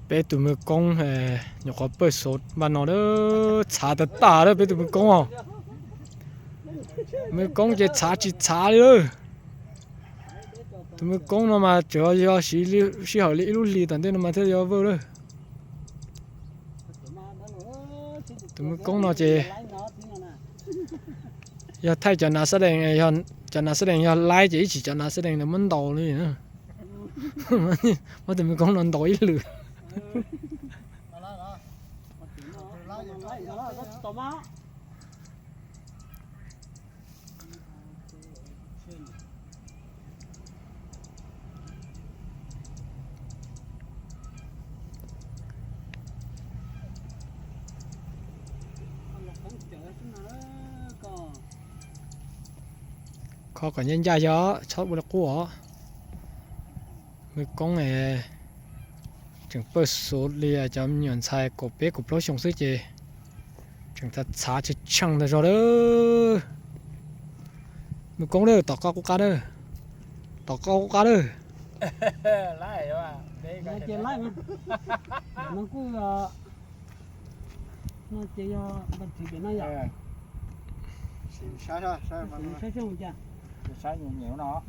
Peb tus mws koob nyuam qhuav pawj xov npaj no a, txhav tag tag lawm peb tus mws koob os. Mws koob ces txhav tsis txhav li lawm. Tus mws koob no mas tsuas yog siv sij hawm li ib lub hlis tom ntej no mas thiaj yuav vwj lawm. Tus mws koob no ces yog thaij cov nav xab dees, cov nav xab dees yog laib ces ib tsam cov nav xab dees ntawd muab ntaus li na. Muab tus mws koob no ntaus ib lwm. Kho kom ncaj ncaj xwb, txhob ua li qub os. Mws koob tseem pawj xov li cov me nyuam ntxhais kaum peb kaum plaub xyoo xwb ces tseem txhav tshee tshee ntag zog lawm. Mws koob lawm, tom qab qub qab lawm, tom qab qub qab lawm. Saib no,